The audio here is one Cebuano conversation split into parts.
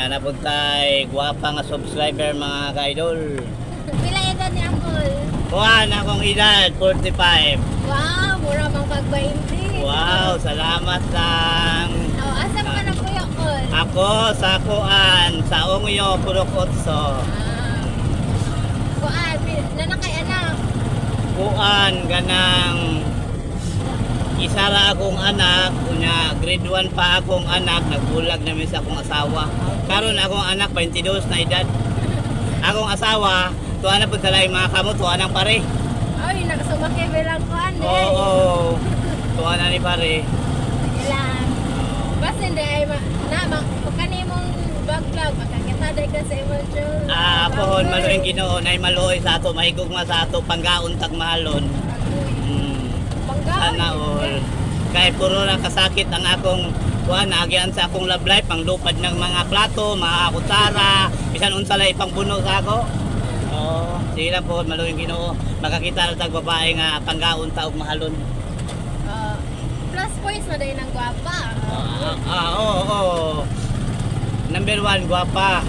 Na pud tay gwapa nga subscriber, mga ka-idol. Pila edad ni Uncle? Kuan, akong edad 45. Wow, mura mang kag 20. Wow, salamat lang. Oh, asa man ka nagpuyo, Uncle? Ako sa kuan, sa Ongyo, Purok Otso. Ah. Kuan, nana kay anak? Kuan, ganang isa ra akong anak, unya grade 1 pa akong anak, nagbulag namin sa akong asawa. Karon akong anak 22 na edad. Akong asawa, tuwa na pud sa laing mga kamot, tuwa nang pare. Ay, nakasumaki bilang kuan eh. Oo, tuwa na ni pare. Sige lang. Basta hindi ay ma, na ma, kanimong vlog makakita dai ka sa imong show. Ah, pohon maluoy Ginoo, nay maluoy sa ato, mahigugma sa ato, panggaon tag mahalon. Panggaon. Sana all. Kay puro na kasakit ang akong kuan, naagian sa akong love life, panglupad ng mga plato, mga kutsara, bisan unsa lay pangbuno sa ako. Oo, sige lang po, maluwing Ginoo. Makakita ra tag babae nga panggaon ta og mahalon. Oh, plus points na dai ng gwapa. Ah, ah, oo, oo. Number one, gwapa.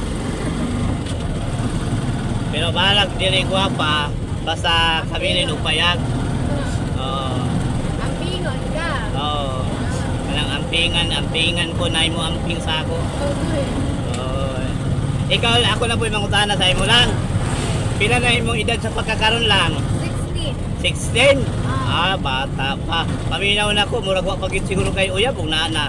Pero balag dili gwapa, basta kabilin og payag. Oo. Ang pingon ka. Oo. Kanang ampingan, ampingan ko na imo amping sa ako. Okay. Oo. Ikaw, ako na po yung mangutana sa imo lang. Pila na imong edad sa pagkakaroon lang? 16. 16? Ah, bata pa. Paminaw na ko, murag wa pa gyud siguro kay uyab ug naa na.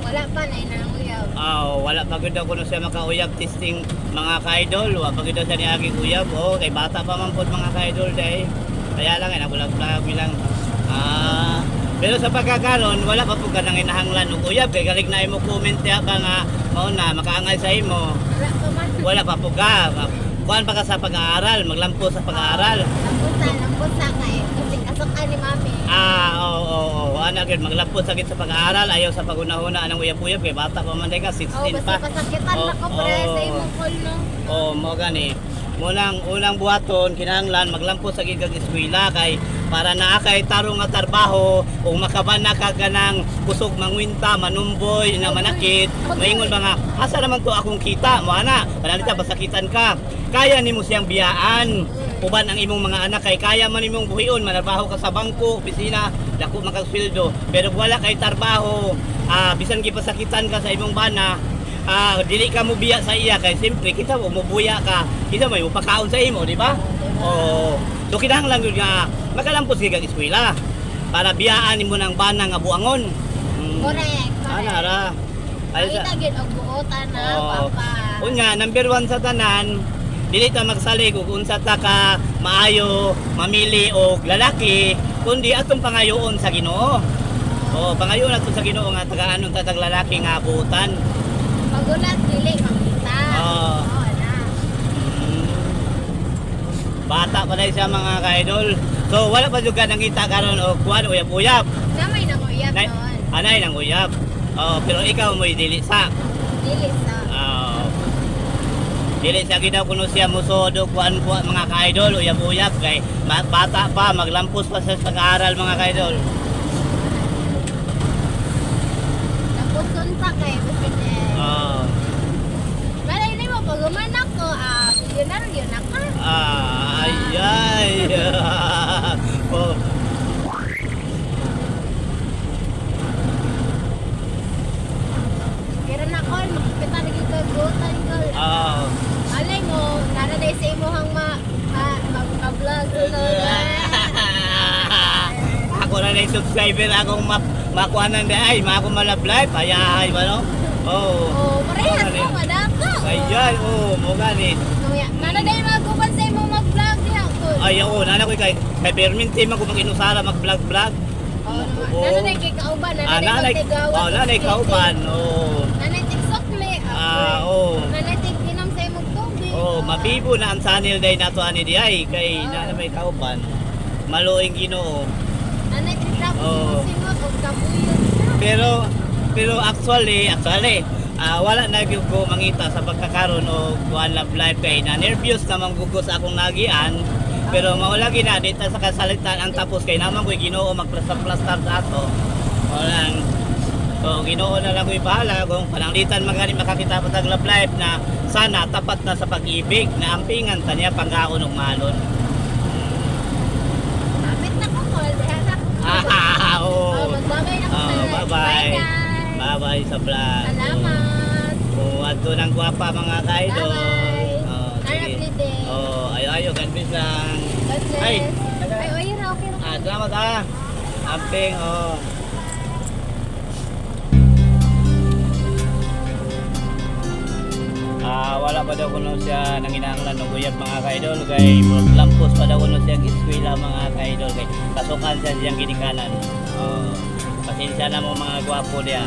Wala pa na inang uyaw. Ah, wala pa gyud ako no siya makauyab testing, mga ka-idol. Wa pa gyud daw siya niaging uyab. Oh, kay bata pa man pod, mga ka-idol, day. Kaya lang ay nagulag-lag bilang ah, pero sa pagkakaron wala pa pud ka nang inahanglan og uyab kay galing na imo comment diha ba nga mao na makaangay sa imo. Wala pa man. Wala pa pud ka. Kuan pa ka sa pag-aaral, maglampo sa pag-aaral. Lampusa, lampusa kay kasi kasukan ni mami. Ah, oo, oo, oo. Ano gyud maglampo sa gid sa pag-aaral, ayaw sa pagunahuna anang uyab-uyab kay bata pa man day ka, 16 Oh, pa. basta pasakitan Oh, na ko pre oh. sa imong call no. Oo, mo gani. Munang unang buhaton kinahanglan maglampo sa gigag eskwela kay para naa kay tarong nga trabaho ug makabana ka ganang kusog mangwinta, manumboy na manakit, maingon ba nga asa naman to akong kita mo ana, panalita basakitan ka. Kaya nimo siyang biyaan uban ang imong mga anak kay kaya man imong buhion, manarbaho ka sa bangko, opisina, dako man kag sweldo, pero kung wala kay trabaho, ah, bisan gipasakitan ka sa imong bana, ah, dili ka mo biya sa iya kay siyempre kita mo mubuya ka, kita may mupakaon sa imo, di ba? Oo. So kinahanglan gyud nga makalampos gyud kag eskwela para biyaan nimo ng bana nga buangon. Correct. Ana ra. Ay, Ay, sa, gid og buotan na Oo. papa. Unya, number one sa tanan, dili ta magsalig og unsa ta ka maayo mamili og lalaki, kundi atong pangayoon sa Ginoo. Oo, pangayoon ato sa Ginoo nga tagaan unta tag lalaki nga buotan. Pagulat dili mangita. Oo. Oo na. Bata pa dahil siya, mga ka-idol. So wala pa juga nangita karon og kuan uyab-uyab. Namay nang uyab Nay, noon. anay nang uyab. Oh, pero ikaw mo'y dili sa. Dili sa. Oh. Dili sa gid daw kuno siya musod og kuan kuan, mga ka-idol, uyab-uyab kay bata pa, maglampos pa sa pag-aaral, mga ka-idol. Lapuson pa kay basin eh. Oh. Malay nimo pag human ako, ah, milyonaryo na ka. Ah, ay ay. Oh. Pero na call, makikita na gyud kag buotan call. Oh. Malay mo, nara day sa imuhang ma, ma, ma, vlog sunod. Ako na lang subscriber akong makuanan di ay, ma ako malab life, ay ay ba no? Oh. Oh, parehas mo madako. Ayan, oh, mo gani. Kuya, nara day maguban sa imong mag-vlog diha ko. Ay, oo, nana ko kay kay perminti man ko mag-inusara mag-vlog vlog. Oh, Oo. nana day kay kauban, nana Ah, day nanay, magtigawan. oh, nanay kauban, oh. Nanay tigsokle. Ah, oh. Nanay tig inom sa imong tubig. Oh, mabibo na ang channel day nato ani di ay kay Ah. nana may kauban. Maluoy Ginoo. Nanay tig tapos Oo. imong singot og kabuyon. Pero pero actually ah, wala na gyud ko mangita sa pagkakaroon og kuan love life kay na nervous na man sa akong nagian. Pero mao lagi na di ta sa kasalitan ang tapos kay naman ko'y Ginoo magplastar-plastar sa ato. Walang So Ginoo na lang ko'y bahala kung pananglitan magani makakita pa tag love life na sana tapat na sa pag-ibig na ampingan ta niya panggaon og mahalon. Kapit na ko call. Diha na ko. Ah, Oh, oo. magbabay na ko Oh, sir. bye-bye. Bye guys. Bye-bye sa vlog. Salamat. Oh, adto ng gwapa, mga ka-idol. Bye-bye. Oh, Have a sige. lovely day. Oh, ayo ayo, God bless lang. God bless. Ay. Ay, oy, ra, okay ra. Ah, salamat ah. Amping, oh. Ah, wala pa daw kuno siya nanginahanglan og uyab, mga ka-idol, kay lampos pa daw kuno siya eskwela, mga ka-idol, kay kasukan siya siyang ginikanan. Oh, pasensya na mo, mga gwapo diya.